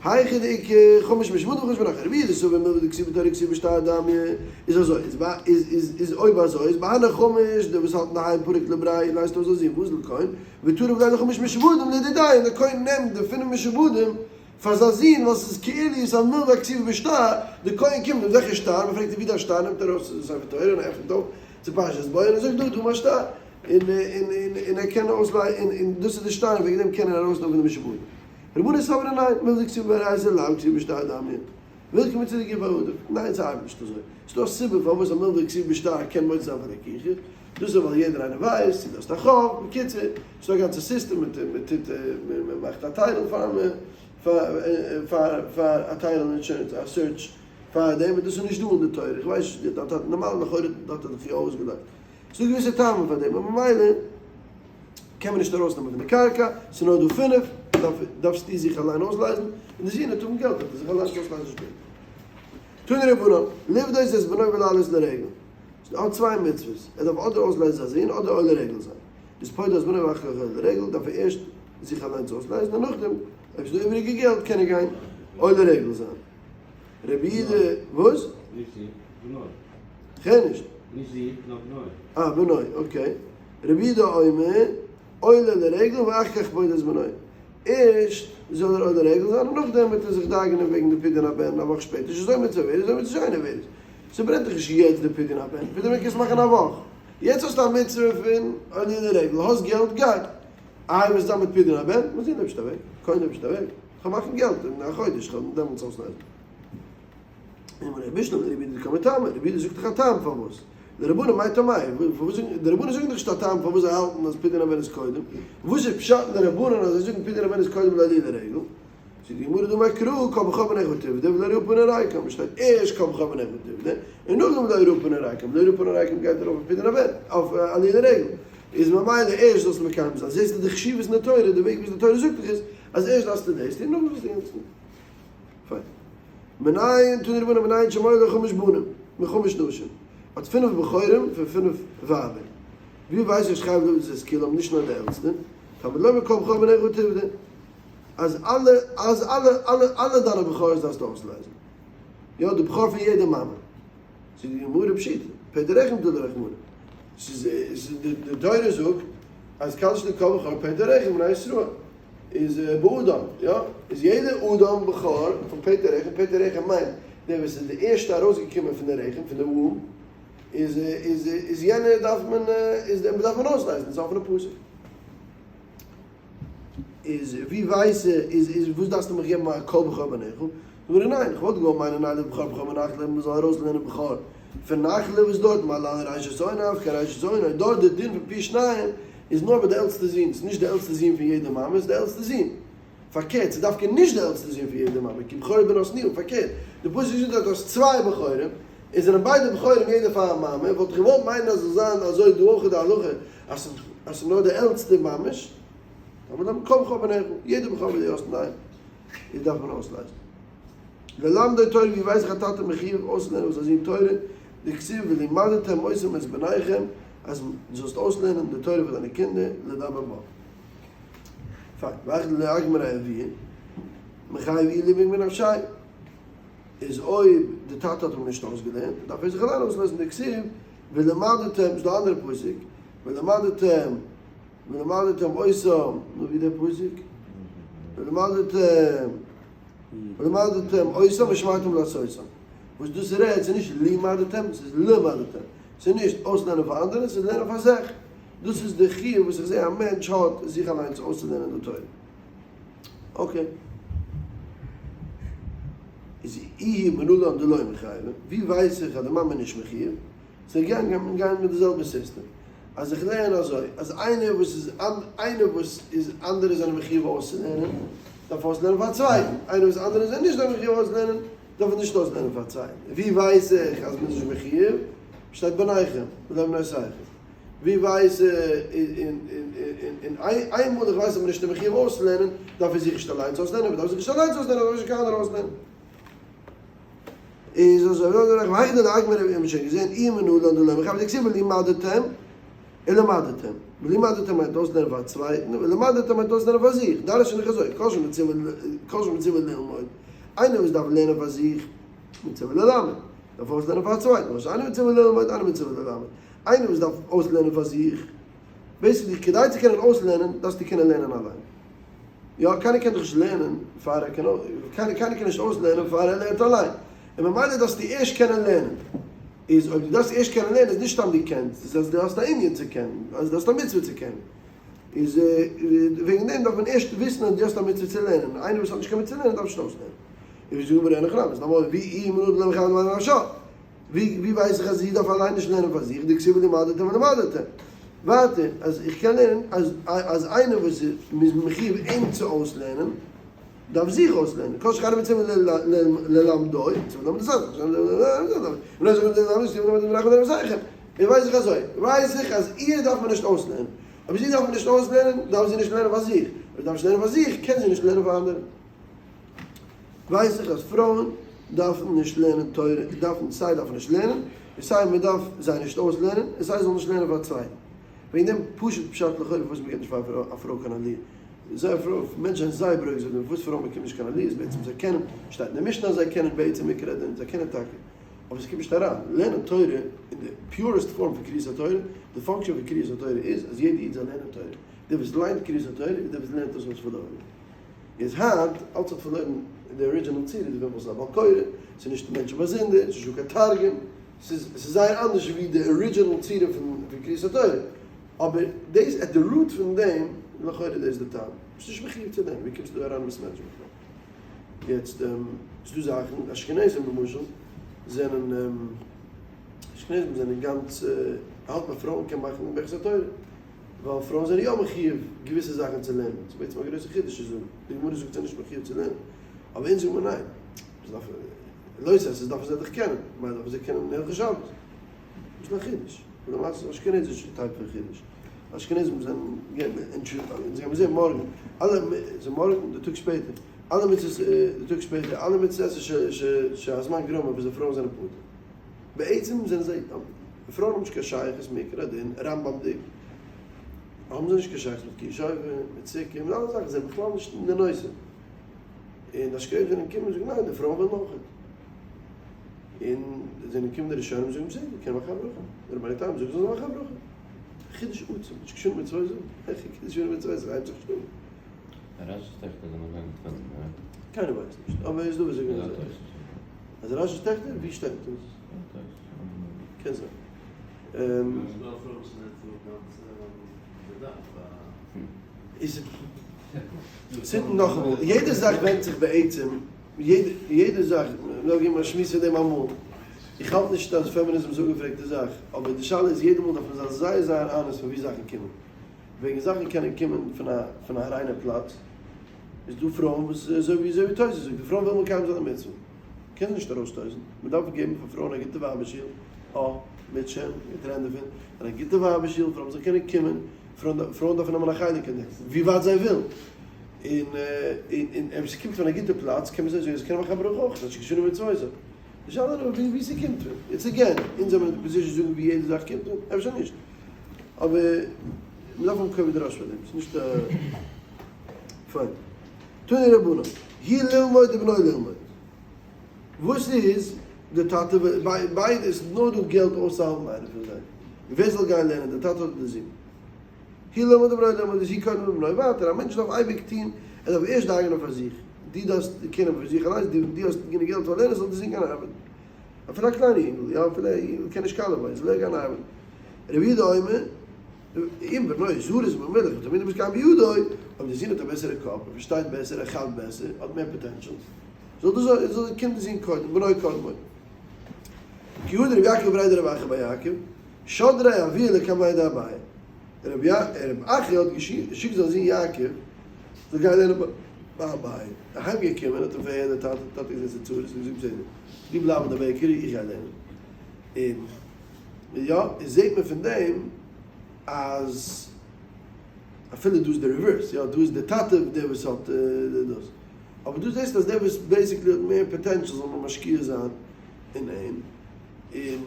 היכא דאיכא חמש משועבדים וחמש בני חורין, רבי יהודה סבר מלוה דכתיבה בתורה כתיבה בשטר דמיא, איז אזוי, איז ביי איז איז איז אויב אזוי איז בהני חמש דער וואס האלט אינדערהיים פריק לבריה לייזט אויס זיין זון ואזיל כהן, וטריף ליה לחמש משועבדים לדידיה און דער כהן נעמט די פינף משועבדים פאר זיין זון ווייל ס'איז כאילו איז א מלוה כתיבה בשטר, דער כהן קומט מיט וועלכע שטר, מ'פרעגט אים ווי דיין שטר נעמט ער ארויס ספר תורה און ער עפנט אויף צו פרשת בא און ער זאגט דא דא מיין שטר. און און און ער קען אויסלייזן און און דאס איז די שטיין וועגן דעם קען ער ארויסנעמען פון די משועבדים. רבנן סברי ניין, מלוה דכתיבה באורייתא לאו כתיבה בשטר דמיא. וויל כמצוה דגופיה עדיף. ניין ס'ארבעט נישט אזוי. ס'דא א סיבה פארוואס א מלוה כתיבה בשטר קען מוציא זיין פאר די קירכע. דאס איז ווייל יעדער איינער ווייסט צו דו האסט א חוב. בקיצור, ס'דא א גאנצע סיסטעם מען טוט מען מאכט א title פאר פאר פאר א title insurance א search פאר דעם און דאס איז נישט דא אין די תורה. איך ווייס נישט די טאטע נארמאל לכאורה האט ער זיך יא אויסגעלייגט. ס'דא געוויסע טעמים פאר דעם, אבער ממילא קען מען נישט ארויסנעמען פון די קרקע, ס'איז נאר דא פינף, דארפסטו זיך אליין אויסלייזן, און די זון וועט האבן געלט וועט ער זיך אליינס אויסלייזן שפעטער. תנו רבנן, לפדות את בנו ולעלות לרגל. ער האט צוויי מצוות, ער דארף אדער אויסלייזן זיין זון אדער עולה רגל זיין. איז פודה את בנו ואחר כך עולה לרגל, דארף ער ערשט זיך אליינס אויסלייזן און נאכדעם, אויב ס'איז דא איבעריגע געלט קען ער גיין עולה רגל זיין. רבי יהודה, וואס? נישט זון, בנו. כ'הער נישט. נישט זון, נאר בנו. אה, בנו, okay. רבי יהודה אומר, עולה לרגל ואחר כך פודה את בנו. ערשט זאל ער עולה רגל זיין און נאכדעם וועט ער זיך דאגה'נען וועגן די פדיון הבן א וואך שפעטער, שזו מצוה עוברת וזו מצוה שאינה עוברת. ס'ברענט דיך נישט יעצט די פדיון הבן, פדיון הבן קענסט מאכן א וואך. יעצט האסטו א מצוה פון עולה לרגל, האסט געלט גיי. איי וואס איז דאן מיט פדיון הבן? מיין זון לויפט נישט אוועק, כהן לויפט נישט אוועק, כ'וועל מאכן געלט אין א חודש, כ'וועל דעמאלטס אויסלייזן. אמר רבי בשלמא לרבי יהודה דקא מטעמא, רבי יהודה זאגט דאך א טעם פארוואס, די רבנן מאי טעמייהו, פארוואס זאגן, די רבנן זאגן דאך נישט א טעם פארוואס זיי האלטן אז פדיון הבן איז קודם, וואס איז פשט אין די רבנן אז זיי זאגן פדיון הבן איז קודם לעלי' לרגל? זאגט די גמרא דאמר קרא כל בכור בניך תפדה ולא יראו פני ריקם, עס שטייט ערשט כל בכור בניך תפדה און נאכדעם ולא יראו פני ריקם, ולא יראו פני ריקם גייט ארויף אויף פדיון הבן, אויף עלי' לרגל, איז ממילא ערשט זאלסטו מקיים זיין, זעסטו די חשיבות אין די תורה, די וועג ווי די תורה זאגט דיך איז אז ערשט דארפסטו דאס טון נאכדעם זאלסטו יענץ טון. פיין. מנין תנו רבנן מנין שהיו לו חמש בנים מחמש נשים. האט פינף בכורים פון פינף ווייבער. ווי ווייס איך שחייב לפדות את כולם נישט נאר די עלטסטע. תלמוד לומר כל בכור בניך תפדה. אז אלע אז אלע אלע אלע דיינע בכורות דארפסטו אויסלייזן. יא די בכור פון יעדע מאמע. זאגט די גמרא פשיטא. פודה רחם תלה רחמנא. ס'איז די תורה זאגט אז קדש לי כל בכור פודה רחם בני ישראל. איז באדם, יא? איז יעדער אדם בכור פון פטר רחם, פטר רחם מיינט דער וואס איז די ערשטע ארויסגעקומען פון די רחם, פון די womb, איז איז איז יענער דארף מען איז דעם דארף מען אויסלייזן, איז אפענע פסוק. איז ווי ווייס איז איז וואס דארפסטו מיך געבן א כל בכור בניך? זאגט ער ניין, איך וואלט געוואלט מיינען נייער בכור בכור מנחלה, מען זאל ארויסלערנען בכור פון נחלה וואס דארט מה להלן ראשית עוניו כראשית עונו, דארט די דין פון פי שניים איז נאר ביי די עלטסטע זון, ס'איז נישט די עלטסטע זון פון יעדע מאמע, ס'איז די עלטסטע זון. פארקערט, ס'איז דווקא נישט די עלטסטע זון פון יעדע מאמע, כי בכור בן עתניאל, פארקערט, די פסוק זאגט אז דו האסט צוויי בכורים, און זענען ביידע בכורים יעדער פאר א מאמע, וואלט איך געוואלט מיינען אז זאל זיין אזוי דא אויך איז די הלכה אז ס'איז נאר די עלטסטע ממש, אבער דאן כל בכור בניך, יעדע בכור וואס דו האסט ניין, איז דארף מען אויסלייזן. ללמדו תורה, ווי ווייס איך א טאטע מחיוב אויסלערנען וואס א זון תורה, דכתיב ולמדתם אותם את בניכם, אז דו זאלסט אויסלערנען די תורה פאר דיינע קינדער, לדבר בה. פיין, והיכא דלא אגמריה אבוה, מיחייב איהו לימק מנפשיה. איז אויב די טאטע האט אים נישט אויסגעלערנט, דארף ער זיך אליין אויסלערנען, דכתיב ולמדתם, איז דא אנדערע פסוק, ולמדתם, ולמדתם אותם, נו ווי דער פסוק? ולמדתם, ולמדתם אותם ושמרתם לעשותם. וואס דאס רעדט, ס'איז נישט לימדתם, ס'איז למדתם. ס'איז נישט אויסלערנען פאר אנדערע, ס'איז לערנען פאר זיך. דאס איז די חיוב וואס איך זע א מענטש האט זיך אליינס אויסצולערנען די תורה. okay. איז איהי מנלן דלא מיחייבא, ווי ווייס איך אז די מאמע איז נישט מחיוב? זיי גייען גיין מיט די זעלבע סיסטעם. אז איך לערן אזוי, אז איינער וואס איז איינער וואס איז אנדערע זענען מחיוב אויסצולערנען, דארף אויסלערנען פאר א צווייטן. איינער וואס אנדערע זענען נישט מחיוב אויסלערנען, דארף נישט אויסלערנען פאר א צווייטן. ווי ווייס איך אז מ'איז נישט מחיוב? שטייט בניכם ולא בנותיכם. ווי ווייס און איינמאל איך ווייס אז מ'איז נישט מחיוב אויסצולערנען, דארף ער זיך נישט אליינס אויסלערנען, אויב דארף זיך נישט אליינס אויסלערנען דארף נישט קיינער אויסלערנען. איז אזוי, והיכא דאגמר האבן מיר שוין געזען, אי מנלן דלא מיחייבא דכתיב ולמדתם ולמדתם, ולמדתם מיינט אויסלערנען פאר א צווייטן, ולמדתם מיינט אויסלערנען פאר זיך, דרש'ן איך אזוי, כל שמצווה ללמוד, איינער וואס דארף לערנען פאר זיך, מצווה ללמד, דארף אויסלערנען פאר א צווייטן, וואס אינו מצווה ללמוד, אינו מצווה ללמד, איינער וואס דארף אויסלערנען פאר זיך, basically כדי צו קענען אויסלערנען דארפסטו קענען לערנען אליין. יא, קיינער קען דאך נישט לערנען פאר ער קען, קיינער קען נישט אויסלערנען פאר ער לערנט אליין. און ממילא דארפסטו ערשט קענען לערנען. איז אויב דו דארפסט ערשט קענען לערנען איז נישט סתם דו קענסט, איז אז דו האסט א ענין צו קענען, אז דו האסט א מצוה צו קענען. איז וועגן דעם דארף מען ערשט וויסן אז דו האסט א מצוה צו לערנען. איינער וואס האט נישט קיין מצוה צו לערנען דארף נישט אויסלערנען. איז ווי זאגן מיר אין הכי נמי, איז נארמאל ווי אי מנא דלא מחייב למען נפשו. ווי ווייס איך אז זי דארף אליין נישט לערנען פאר זיך, דכתיב ולמדתם ולמדתם. ווייטער, אז איך קען לערנען אז אז איינער וואס מ'איז מחיוב אים צו אויסלערנען, דארף זיך אויסלערנען, כל שכן מצווה ללמדו, מצווה ללמד את ווי ווייס איך אזוי? ווייס איך אז איר דארף מען נישט אויסלערנען. אויב זי דארף מען נישט אויסלערנען, דארף זי נישט לערנען פאר זיך. אויב זי דארף נישט לערנען פאר זיך, קען זי נישט לערנען פאר אנדערע. ווייס איך אז פרויען דארפן נישט לערנען תורה, דארפן סיי דארפן נישט לערנען, און סיי מען דארף זיי נישט אויסלערנען, און סיי זאלן נישט לערנען פאר א צווייטן. וועגן דעם פשוט פשט לכאורה פארוואס מען געבט נישט פאר א פרוי קיין עליה. זייער פרוי, מענטשן זענען זייער ברוגז אויף דעם פארוואס פרויען באקומען נישט קיין עליה, איז בעצם זיי קענען, שטייט אין די משנה אז זיי קענען בעצם עיקר הדין, זיי קענען טאקע, אבער עס קומט נישט אריין. לערנען תורה אין די purest form פון קריאת התורה, די function פון קריאת התורה איז אז יעדע איד זאל לערנען תורה. דער וואס ליינט קריאת התורה איז דער וואס לערנט אויס וואס פארלוירן. איז היינט, אלץ האט פארלוירן די original ציור, איז ווען מ'איז א בעל קורא, ס'איז נישט מענטשן באזונדער, ס'איז נישטא קיין תרגום, ס'איז זייער אנדערש ווי די original ציור פון קריאת התורה. אבער דאס at the root פון דעם, לכאורה דאס איז די טעם. ביסט נישט מחיוב צו דעם, ווי קומסטו דא אריין אין בית מדרש בכלל? יעצט, ס'איז דא זאכן, אשכנזים למשל זענען, אשכנזים זענען גאנץ, האלט ביי פרויען קען מאכן ברכת התורה. ווייל פרויען זענען יא מחיוב געוויסע זאכן צו לערנען, ס'איז בעצם א גרויסע חידוש צו זאגן, די גמרא זאגט זיי נישט מחיוב צו לערנען, אבער אונז זאגן מיר ניין, עס דארף לא תעשה דארפן זיי דאך קענען, ממילא דארפן זיי קענען הלכות שבת, דאס איז א חידוש, למעשה איז אשכנזישע type פון חידוש, אשכנזים זענען אונז גיימיר זען מארגן, אלע ס'איז מארגן די טאג שפעטער, אלע מצוות די טאג שפעטער, אלע מצוות שהזמן גרמא וואס די פרויען זענען פטור. בעצם זענען זיי, די פרויען האבן נישט קיין שייכות מעיקר הדין, רמב"ם'דיג, האבן זיי נישט קיין שייכות מיט תקיעת שופר, מיט סוכה, מיט אלע זאכן, זיי זענען בכלל נישט אין די נושא. און די אשכנזים זענען געקומען און זאגן ניין, די פרויען ווילן אויך. און זענען געקומען די ראשונים און זאגן בסדר, קען מאכן א ברכה. די רבינו תם זאגט זאל זיי מאכן א ברכה. חידוש עצום, נישט קשור מיט מצוות, חידוש מצוות, הייבט זיך נישט אן. רש"י'ס טעכטער זענען געגאנגען מיט תפילין, right? קיינער ווייסט נישט, אבער איז דא וואס זאגן אזוי. אז רש"י'ס טעכטער? ווי שטייט דאס? קען זיין. איז נאכאמאל, יעדע זאך ווענדט זיך בעצם, יעדע זאך, מ'דארף געבן א שמועס פון דעם אמאל, איך האלט נישט אז פעמיניזם איז אפגעפרעגטע זאך, אבער די שאלה איז יעדע מאל דארף מען זיין זייער זייער honest פון ווי זאכן קומען, וועגן זאכן קענען קומען פון א פון א ריינע פלאץ, איז דא פרויען וואס אזוי ווי אזוי ווי תוס' זאגט, די פרויען ווילן מקיים זיין די מצוה, קען זיי נישט ארויסשטויסן, מען דארף געבן פאר פרויען א גוטע ווייבער שול, אה, מיטשען, מיט רעדן דערפון, און א גוטע ווייבער שול, פרויען זאלן קענען קומען, פרויען דארפן נעמען א חלק אין דעם, ווי ווייט זיי ווילן, און און אויב ס'קומט פון א גוטע פלאץ קען מען זיי זאגן זיי קענען מאכן א ברכה אויך, ס'האט נישט קיין שום מצוה. די שאלה איז נאר ווי ס'קומט פון. יעצט again, אונז זעמיר אין די position צו זאגן ווי יעדע זאך קומט פון, אפשר נישט. אבער מ'דארף האבן כובד ראש פאר דעם, ס'איז נישט א. פיין. תנו רבנן, הוא ללמוד ובנו ללמוד. וואס איז די טאטע ביידע איז נאר דא געלט אויסצוהאלטן איינער פון זיי. ווער זאל גיין לערנען די טאטע אדער די זון? הוא ללמוד ובנו ללמוד איז הוא קודם לבנו. ווייטער, א מענטש דארף אייביג טון, ער דארף ערשט דאגה'נען פאר זיך. דו דארפסט קענען פאר זיך אליינס, דו האסט גענוג געלט פאר לערנען, זאל די זון גיין ארבעטן. אפילו א קליינע יונגל, יא, אפילו א יונגל קען נישט קאלעוויין, זאל ער גיין ארבעטן. רבי יהודה אומר, אם בנו זריז ממולח ותלמידים מסכם בידו, אויב די זון האט א בעסערע קאפ, ער פארשטייט בעסער, ער כאפט בעסער, האט מער potentials, זאל דאס זאל קומט די זון קודם, בנו קודמו. כי הא דרבי יעקב בריה דרב אחא בר יעקב, שדריה אבוה לקמיה דאביי. רבי אחא האט געשיקט זיין זון יעקב זאל גיין לערנען ביי אביי. אהיים געקומען האט אים פארהערט דער טאטע, טאטע געזען ס'איז צרות, האט געזאגט בסדר, דו בלייב אין די bakery איך גיי לערנען. און יא, און זעט מען פון דעם אז אפילו דא איז די reverse, יא, דא איז די טאטע דער וואס האט דאס, אבער דא זעסטו אז דער וואס basically האט מער potential זאל מען משקיע זיין אין אים, און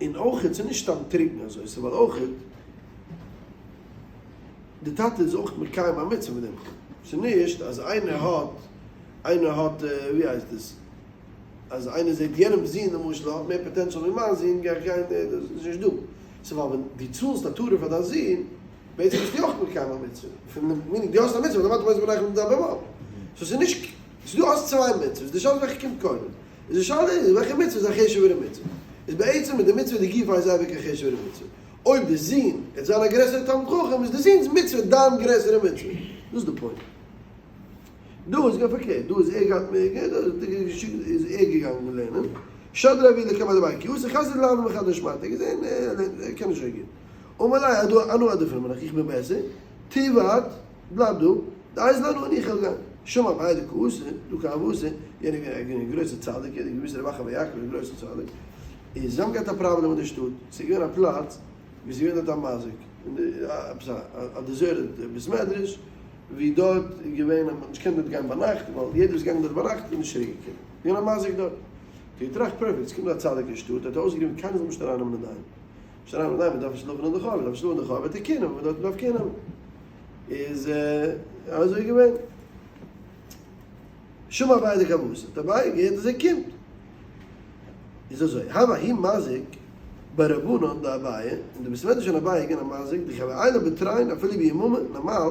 און אויכעט ס'איז נישט סתם טרוקן אזוי, ס'איז ווייל אויכעט די טאטע איז אויך מקיים א מצוה מיט דעם, ס'איז נישט אז איינער האט איינער האט ווי הייסט עס אז איינער זעט יענעמ'ס זון למשל האט מער potential ווי מיין זון גיי איך גיין דאס איז נישט דא, ס'איז ווייל ווען דו צאלסט א tutor פאר דיין זון בעצם ביסטו אויך מקיים א מצוה, פון meaning דו האסט א מצוה ווייל דו מאכסט מזבח דיין במה, so ס'איז נישט ס'איז דא האסט צוויי מצוות די שאלה איז וועלכע קומט קודם. איז די שאלה איז וועלכע מצוה איז א חשוב'ערע מצוה? איז בעצם איז די מצוה די גופא איז אייביג א חשוב'ערע מצוה. אויב די זון וועט זיין א גרעסערע תלמיד חכם איז די זון'ס מצוה דיין גרעסערע מצוה. דאס איז די point. דא איז געווען פארקערט, דא איז ער געהאט מער געלט, דא איז ער געגאנגען לערנען. שדריה אבוה לקמיה דאביי כי אתא חזייה דלאו מחד שמעתתא, ער האט געזען ער קען נישט אזוי גוט. אמר ליה הדא אנא עדיפנא מינך איך בין בעסער, תיבעט. בלייב דא, דאיז לנו און איך וועל גיין. שמע אביי דקאתי, דא כוותיה, יענער איז געווען א גרויסער צדיק, יעדער האט געוואוסט רבי אחא בר יעקב איז א גרויסער צדיק, און זיי האבן געהאט א פראבלעם אין די שטאט, ס'איז געווען א פלאץ ווי ס'איז געווען דארט א מזיק, עפעס א deserted בית מדרש, ווי דארט איז געווען אז מ'האט נישט געקענט דארט גיין ביינאכט, ווייל יעדער וואס איז געגאנגען דארט ביינאכט איז נישט צוריק געקומען, איז געווען א מזיק דארט. האט ער געטראכט perfect, ס'קומט דא א צדיק אין שטאט, האט ער אויסגערופן קיינער זאל נישט ארייננעמען אינדערהיים, נישט ארייננעמען אינדערהיים, מ'דארף נישט שלאפן אין די חורבה, מ'דארף נישט שלאפן אין די חורבה, וועט ער קעיר נעמען, מ'דארף מ'דארף קעיר נעמען. איז אזוי געווען. שמע אביי דקאתי, האט אביי געהערט אז ער קומט. איז אזוי, הוה ההוא מזיק ברבנן דאביי, אין די בית מדרש פון אביי איז געווען א מזיק, דכי הוה עיילי בתרין אפילו ביממא, נארמאל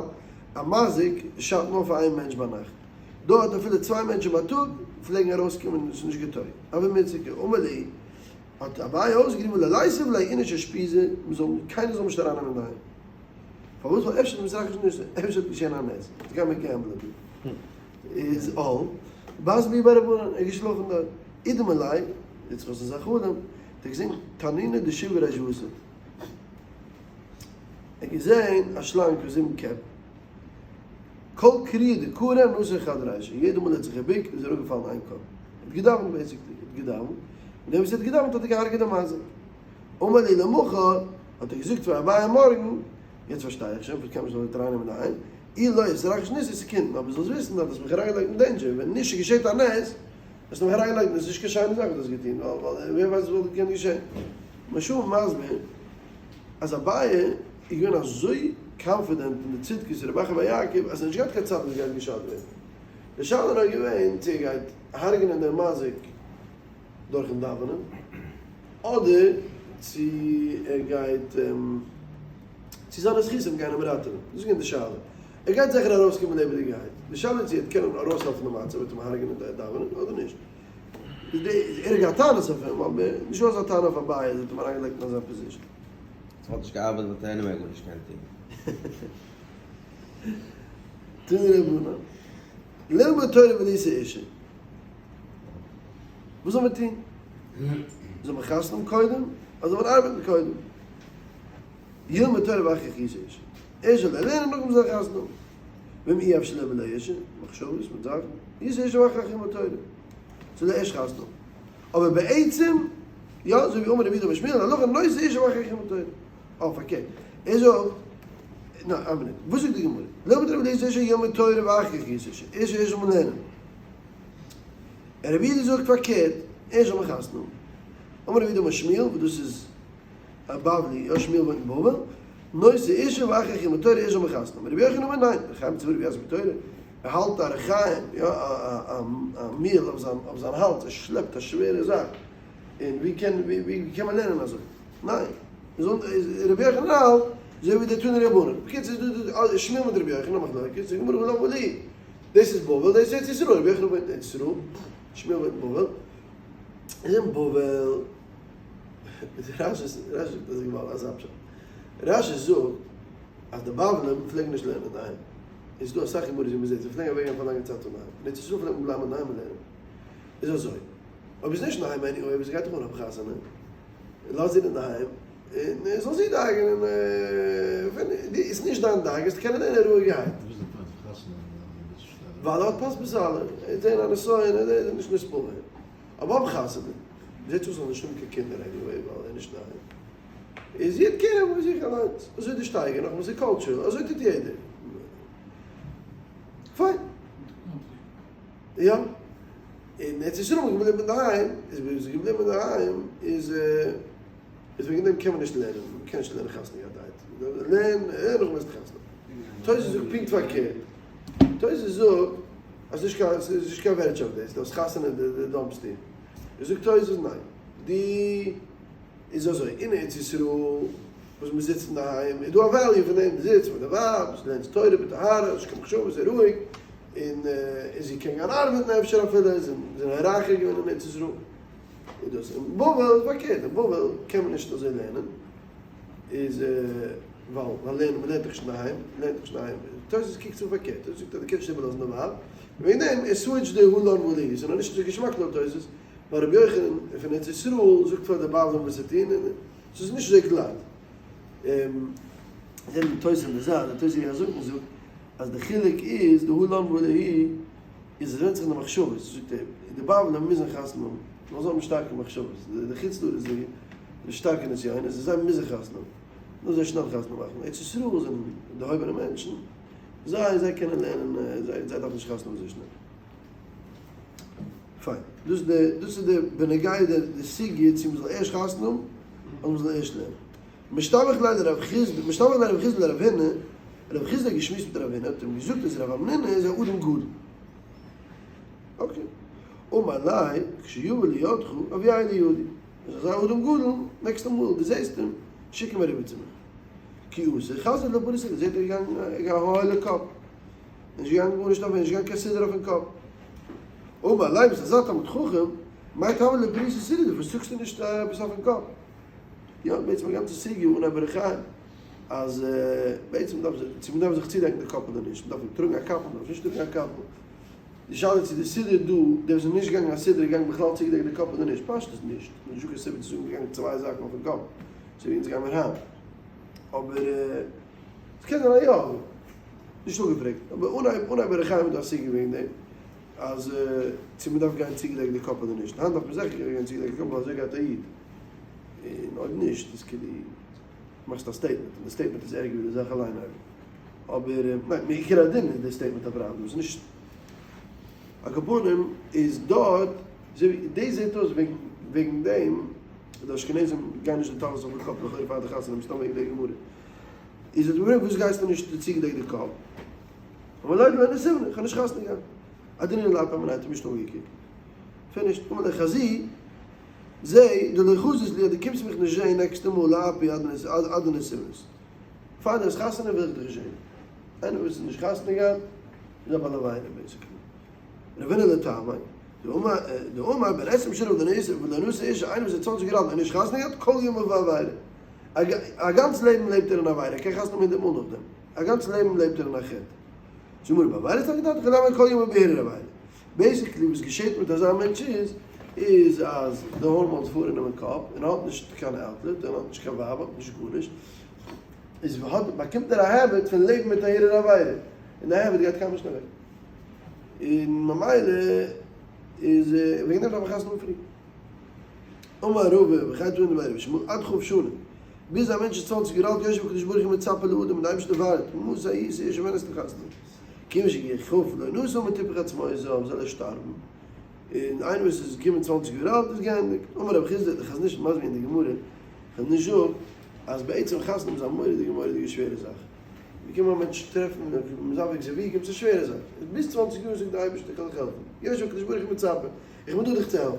א מזיק שאדט נאר פאר איין מענטש ביינאכט, דארט אפילו צוויי מענטשן בייטאג פלעגן ארויסקומען און עס איז נישט געטויגט, הוה מציקי, אמר להו, האט אביי אויסגערופן לליתיב ליה איניש אושפיזא, מ'זאל קיינער זאל נישט ארייננעמען אינדערהיים. פארוואס? ווייל אפשר איז מתרחש ניסא, אפשר האט געשען א נס, יעצט גיימיר gamble ען דא. איז אל בת בי ברבנן, ער איז געשלאפן דארט. אידמי ליה, יעצט וואס איז א חלום, האט ער געזען תנינא דשבעא רישותא. ער האט געזען א שלאנג פון זיבן קעפ. כל כריעא דכרע נתר חד רישא, יעדע מאל ער האט זיך געבוקט איז אראפגעפאלן איין קאפ. ער האט געדאווענט basically, ער האט געדאווענט, מיט דעם וואס ער האט געדאווענט האט ער געהארגעט די מזיק. אמר ליה למחר, האט ער געזאגט פאר אביי מארגן, יעצט פארשטיי איך שוין פארוואס קיינמאל נישט זאל ארייננעמען אינדערהיים, אי לא יתרחש ניסא ס'קומט, אבער זאלסט וויסן אז דו האסט מיך אריינגעלייגט אין danger, ווען נישט ס'געשעט א נס, האסטו מיך אריינגעלייגט און עס איז נישט קיין שיינע זאך וואס דו האסט געטון, ווייל ווער ווייסט וואס וואלט געקענט געשען. מהרש"א מסביר אז אביי איז געווען אזוי confident אין די צדקות פון רבי אחא בר יעקב אז ער האט נישט געהאט קיין צד וואס גייט געשאדט ווערן. די שאלה איז נאר געווען צו ער גייט הרג'נען דעם מזיק דורכן דאווענען, אדער צו ער גייט צו זיינע זכותים גייען אים ראטעווען. דאס איז געווען די שאלה. ער גייט זיכער ארויסקומען לעבעדיגערהייט. די שאלה איז צו ער וועט קענען ארויסהעלפן די מצב, וועט אים הרג'נען די דאווענען אדער נישט. ער האט געהאט טענות אויף אים, אבער נישטא אזא טענה אויף אביי אז ער האט אים אריינגעלייגט אין אזא position. ס'וואלט נישט געארבעט וואלט ער anyway גארנישט געקענט טון. תנו רבנן, ללמוד תורה ולישא אישה. וואס זאל מען טון? זאל מען חתונה האבן קודם, אדער זאל מען ארבעטן קודם? ילמד תורה ואחר כך ישא אישה. ערשט זאל ער לערנען נאכדעם זאל ער חתונה האבן. ואם אי אפשר ליה בלא אישה, מחשבות מיט זאכן, ישא אישה ואחר כך ילמוד תורה. זאל ער ערשט חתונה האבן. אבער בעצם, יא, אזוי ווי אמר רב יהודה אמר שמואל, הלכה נושא אישה ואחר כך ילמוד תורה. אה, פארקערט. ער זאגט, ניין, איין מינוט. וואס זאגט די גמרא? ללמוד תורה ולישא אישה ילמוד תורה ואחר כך ישא אישה. ערשט ערשט זאל מען לערנען. און רב יהודה זאגט פארקערט, ערשט זאל מען חתונה האבן. אמר רב יהודה אמר שמואל, וואס דאס איז א בבלי, יא שמואל וואוינט אין בבל, נושא אישה ואחר כך ילמוד תורה ערשט זאל מען חתונה האבן. רבי יוחנן אומר ניין, רחיים צוואר ויעסוק בתורה, ער האלט א רחיים, יא א מיל אויף זיין אויף זיין האלז, ער שלעפט א שווערע זאך, און ווי קען ווי קען מען לערנען אזוי? ניין, רבי יוחנן האלט אזוי ווי די תנו רבנן. בקיצור איז דא שמואל מיט רבי יוחנן א מחלוקת, זאגט די גמרא למה לי? דאס איז בבל, דאס איז ארץ ישראל, רבי יוחנן וואוינט אין ארץ ישראל, שמואל וואוינט אין בבל, איז אין בבל, רשי זאגט אזוי געוואלד אזא פשט, רשי זאגט אז די בבלים פלעגן נישט לערנען אינדערהיים, איז דא אסאך גמרות ווי מ'זעט זיי פלעגן אוועק גיין פאר לאנגע צייט אינדערהיים, אין ארץ ישראל פלעגט מען בלייבן אינדערהיים און לערנען, איז אזוי, אויב איז נישט אינדערהיים anyway וואס גייט דיך אן האב חתונה, לאז איר אינדערהיים, און זאל זי דאגה'נען, ווען איז נישט דיין דאגה, זאלסטו קענען לערנען רואיגערהייט. וואס איז די point פון חתונה האבן ווען דו ביסט שטארק? ווייל ער האט פת בסלו, ער וועט זען א נסיון, ער איז נישט נתפעל ווערן. אבער האב חתונה, זעט אויס זאל נישט האבן קיין קינדער anyway ווייל ער איז נישט אינדערהיים. איז זי האט care האבן פאר זיך אליינס. אזוי איז די שטייגער, נאכאמאל ס'איז cultural, אזוי טוט יעדער. פיין. יא. אין ארץ ישראל איז מען געבליבן אינדערהיים, איז ווען מ'איז געבליבן אינדערהיים איז איז וועגן דעם קען מען נישט לערנען, מ'קען נישט לערנען חתונה געהאט לערן לערן נאך ביסט חתונה. תוס' זאגט פונקט פארקערט, תוס' זאגט אז נישט קיין ס'איז נישט קיין ווערטשאפט דאס, דו האסט חתונה די dumpסט איר. זאגט תוס' ניין, די איז אזוי, אין ארץ ישראל וואס מ'זיצט אינדערהיים איז דא א value פון דעם, דו זיצט מיט די ווייב, לערנסט תורה בטהרה, נישט קיין מחשבות, זיי רואיג, און זי קען גיין ארבעטן אפשר אפילו, זיי זענען רייכער געווען אין ארץ ישראל, איז דאס אין בבל איז פארקערט, אין בבל קען מען נישט אזוי לערנען, איז ווייל ווייל לערנען, מען לערנט דאך נישט אינדערהיים, מען לערנט דאך נישט אינדערהיים, תוס' קוקט צו פארקערט, תוס' זאגט אז דו קענסט נישט איבערלאזן די ווייב, און וועגן דעם ער switch ט די הא לן והא להו, ס'איז נאך נישט אזוי געשמאק לויט תוס', ווייל רבי יוחנן פון ארץ ישראל זאגט פאר די בבלים וואס צו טון, און ס'איז נישט אזוי גלאט. זעהן די תוס' אין די זייט, די תוס' הזקן זאגט אז די חילוק איז די הא לן והא להו איז עס ווענדט זיך אין די מחשבות, זאגט ער, די בבלים מוזן חתונה האבן, ווייל זיי האבן שטארקע מחשבות, די חוץ לארץ די שטארקע נסיונות, זיי מוזן חתונה האבן, נאר זיי שנעל חתונה מאכן, ארץ ישראל זענען דערהויבענע מענטשן, זיי זיי קענען לערנען, זיי דארפן נישט חתונה האבן אזוי שנעל. פיין, דאס איז די דאס איז די בנוגע די סוגיא צו מ'זאל ערשט חתונה האבן אדער מ'זאל ערשט לערנען. משתבח ליה לרב חסדא, משתבח ליה רב חסדא לרב הונא, רב חסדא האט געשמועסט מיט רב הונא, האט אים געזאגט אז רב המנונא איז א אדם גדול. okay. אמר ליה, כשיבא לידך, הביאהו לידי. איז אזא אדם גדול, נעקסטע מאל דו זעסט אים, שיק אים אריבער צו מיר. כי אתא חזייה דלא פריס סידרא, זעט ער געגאנגען א הוילע קאפ. נישט געגאנגען גארנישט אויף, נישט געגאנגען קיין סידור אויפן קאפ. אמר ליה, ביסט אזא תלמיד חכם, מאי טעמא לא פריסת סידרא, פארוואס טראגסטו נישט עפעס אויפן קאפ? יא, בעצם א גאנצע סוגיא אן א ברכיים, אז בעצם דארף זיך, צו מ'דארף זיך צודעקן די קאפ אדער נישט, מ'דארף טראגן א קאפל, מ'דארף נישט טראגן א קאפל. די שאלה איז צו די סידור דא, דער וואס איז נישט געגאנגען א סידור איז געגאנגען בכלל צוגעדעקט די קאפ אדער נישט, פשטות נישט, נישטא קיין סיבה צו זאגן געגאנגען צוויי זאכן אויפן קאפ, אזוי ווי אונז גיימיר היינט. אבער עס קען זיין אז יא, נישט אפגעפרעגט, אבער אנהייב אנהייב ברכיים איז דא א סוגיא וועגן דעם, אז צו מ'דארף גיין צוגעדעקט די קאפ אדער נישט, היינט דארף מען זיכער גיין צוגעדעקט די קאפ ווייל אזוי גייט א איד. און אויב נישט איז כאילו מאכסט א statement און די statement איז ערגער ווי די זאך אליין אויב אבער ניין מעיקר הדין איז די statement א פראבלעם ס'איז נישט על כל פנים איז דארט דאס זעט אויס וועגן וועגן דעם די אשכנזים גייען נישט די טלית אויפן קאפ לכאורה פאר די חתונה מסתמא וועגן די גמרא איז האט געפרעגט וואס גייסטו נישט צוגעדעקט די קאפ אמר ליה דלא נישאינא איך האב נישט חתונה געהאט אהדרינהו לאפיה מיניה האט אים נישט אנגעקוקט finished אמר ליה חזי זע, דלא חזית לי אז דו קומסט מיך נישט זען נעקסטע מאל לאפי עד דנישואין. פאר דו האסט חתונה וויל איך דיך נישט זען. איינער וואס איז נישט חתונה געהאט איז א בעל עבירה basically. רבינא לטעמיה, דאמר בן עשרים שנה ולא נשא אישה, איינער וואס איז צוואנציג יאר אלט און נישט חתונה געהאט, כל ימיו בעבירה. א גאנץ לעבן לעבט ער אין עבירה, ער קען חתונה האבן הונדערט מאל נאכדעם. א גאנץ לעבן לעבט ער אין א חטא. זאג מיר, בעבירה סלקא דעתך למה כל ימיו בהרהור עבירה? basically וואס געשעט מיט אזא מענטש איז, איז אז די hormones פארן אים אין קאפ, און ער האט נישט קיין outlet, ער האט נישט קיין ווייב, האט נישט גארנישט, איז האט באקומט ער א habit פון לעבן מיט א הרהור עבירה, און די habit גייט קיינמאל נישט אוועק. און ממילא איז וועגן דעם דארף מען חתונה האבן פרי. אמר רבא וכן תנא דבי רבי ישמעאל עד כ' שנה, ביז א מענטש איז צוואנציג יאר אלט יושב הקדוש ברוך הוא מצפה לאדם און די אייבערשטער ווארט, מתי ישא אישה ווען וועסטו חתונה האבן? כיוון שהגיע כ' לא נשא מתיפח עצמותיו זאל ער שטארבן, און איינער וואס איז געקומען צוואנציג יאר אלט איז געענדיגט. אמר רב חסדא, די חזון איש איז מסביר אין די גמרא, חזון איש זאגט אז בעצם חתונה האבן איז א מורא'דיגע מורא'דיגע שווערע זאך, ווי קען מען א מענטש טרעפן מזווג זיווגים, ס'איז א שווערע זאך, ביז צוואנציג יאר זאגט די אייבערשטער איך וועל דיך העלפן, יושב הקדוש ברוך הוא מצפה, איך בין דא דיך צו העלפן,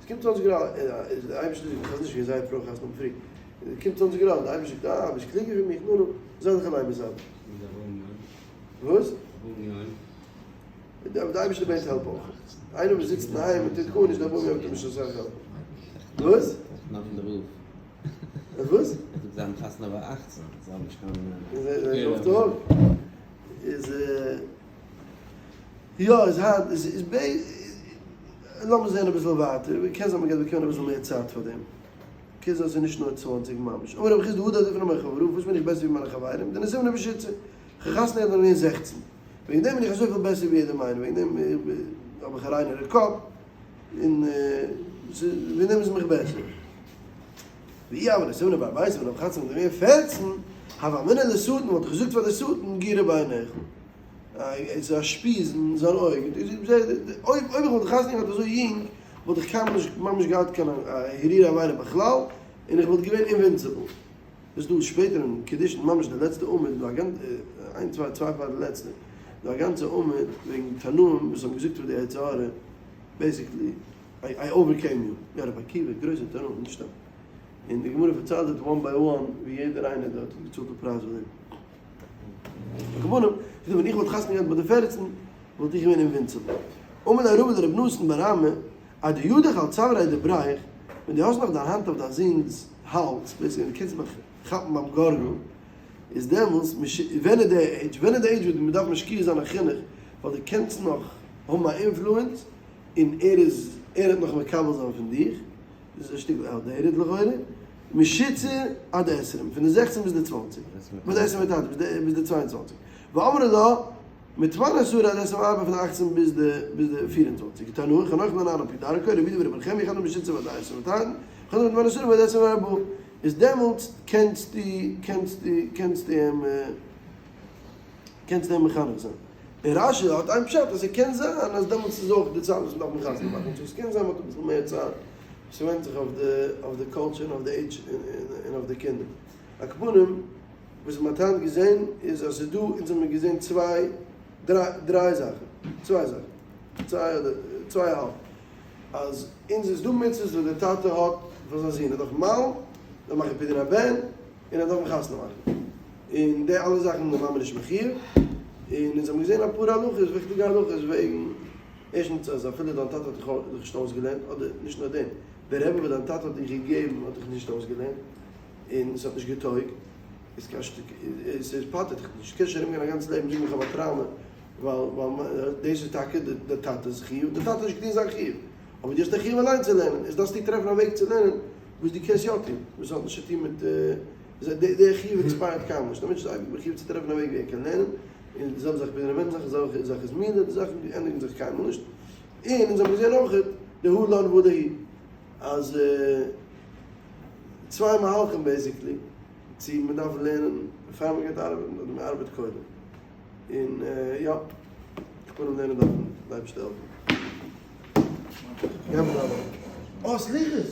עס קומט צוואנציג יאר אלט, איז די אייבערשטער זאגט, חזון איש געווען זייער פרא חתונה האבן פרי, עס קומט צוואנציג יאר אלט, די אייבערשטער זאגט, אה, ביסט קלוגער ווי מיך, נו נו, זיי דיך אליין מסדר. וואס? די אייבערשטער בעט העלפ אויך. איינער וואס זיצט אינדערהיים און טוט גארנישט, דער באבע וועט אים נישט אסאך העלפן. וואס? וואס? ער זאגט זיי האבן חתונה ביי אכצן, זיי האבן נישט קיין. איז יא איז היינט איז איז ב לאמיר זען אביסל ווייטער, קען זיין מ'גייט באקומען אביסל מער צייט פאר דעם, קען זיין ס'איז נישט נאר צוואנציג ממש, אמר רבי חסדא הא דעדיפנא מחברוה, וואס בין איך בעסער ווי מיינע חברים, דנסיבנא בשיתסר, כ'האב חתונה געהאט ווען כ'בין געווען זעכצן, וועגן דעם בין איך אזויפיל בעסער ווי יעדעם איינעם, וועגן דעם האב איך א ריינערע קאפ, און וועגן דעם איז מיך בעסער. ואי הוה נסיבנא בר ארבעיסר ווען כ'האב חתונה געהאט ווען כ'בין געווען פערצן, הוה אמינא לשטן וואלט איך געזאגט פאר די שטן גירא בעינך. עס איז א שפיז אין זיין אויג. אויב איך וואלט חתונה געהאט אזוי יונג וואלט איך קיינמאל נישט ממש געהאט קיין הרהור עבירה בכלל, און איך וואלט געווען invincible. דאס איז דא שפעטער אין קידושין ממש די לעצטע עמוד איז דא א גאנצע, איין צוויי צוויי פאר די לעצטע, איז דא א גאנצע עמוד וועגן תנאים וואס האבן געזאגט אויף די יצר הרע basically I overcame you, יא רבי עקיבא, גרויסע תנאים, נישט סתם. און די גמרא פארציילט דארט one by one ווי יעדער איינער דארט האט געצאלט די פרייז פאר דעם. על כל פנים, זאגט ער ווען איך וואלט חתונה געהאט ביי די פערצן וואלט איך געווען invincible. אמר ליה רבא לרב נתן בר אמי, עד דידך על צואריה דבריך, ווען דו האסט נאך דיין האנט אויף דיין זון'ס האלז, basically ווען דו קענסט מיך כאפן ביים גארגל, איז דעמאלס, ווען איז די עידזש? ווען איז די עידזש וואס מען דארף משקיע זיין אין חינוך, ווייל דו קענסט נאך האבן א influence, און ער איז, ער וועט נאך מקבל זיין פון דיך, דאס איז א שטיקל outdated לכאורה, משיתסר עד עשרים, פון די זעכצן ביז די צוואנציג, ביז די עשרים ותלת, ביז די צוויי און צוואנציג, ואמרי לה, מתמנה עשרה עד עשרים וארבע פון די אכצן ביז די ביז די פיר און צוואנציג, תנא, חנוך לנער על פי דרכו, רבי יהודה ברבי נחמיה, אחד משיתסר ועד עשרים ותלת, אחד מתמנה עשרה ועד עשרים וארבע, איז דעמאלטס קענסטו קענסטו קענסטו אים קענסטו אים מחנך זיין. און רש י האט איין פשט אז ס'קען זיין אז דעמאלטס איז אויך די צייט וואס מ'דארף מחזק מאכן, so ס'קען זיין מ'האט אביסל מער צייט, ס'ווענדט זיך אויף די אויף די culture און אויף די עידזש און אויף די קינדער. על כל פנים, וואס מ'האט היינט געזען איז אז ס'איז דא, אונז האבן מיר געזען צוויי, דריי, דריי זאכן, צוויי זאכן, צוויי אדער צוויי א האלב, אז אונז איז דא מצוות וואס דער טאטע האט פאר זיין זון, ער דארף מל'ן, דארף מאכן פדיון הבן, און ער דארף אים חתונה מאכן, און די אלע זאכן איז די מאמע נישט מחיוב, און אונז האבן געזען אפאר הלכות, וויכטיגע הלכות וועגן, ערשטנס אז אפילו דיין טאטע האט דיך נישט אויסגעלערנט, אדער נישט נאר דעם, דער רבי וואס דיין טאטע האט דיך געגעבן האט דיך נישט אויסגעלערנט, און עס האט נישט געטויגט, איז קיין שטיק, עס פטר'ט דיך נישט, קענסט נישט ארומגיין א גאנץ לעבן זאגן איך האב א טראומא, ווייל ווייל דאס איז טאקע די טאטע'ס חיוב, די טאטע האט נישט געטון זיין חיוב, אבער דו האסט א חיוב אליין צו לערנען, איז דארפסטו טרעפן א וועג צו לערנען וואס דו קענסט יא טון, וואס האט נישט צו טון מיט די חיוב expire ט קיינמאל נישט, א מענטש איז אייביג מחיוב צו טרעפן א וועג ווי ער קען לערנען, און די זעלבע זאך ביי די מענטש, די זעלבע זאך איז מילה, די זאכן ענדיגן זיך קיינמאל נישט, און אונז האבן געזען אויך די הא לן והא להו, אז צוויי מהלכים basically, צו מען דארף לערנען פאר מען גייט ארבעטן אדער מען ארבעט קודם. און יא, קודם לערנען דארף מען, די אייבערשטער העלפן. אה, סליחות!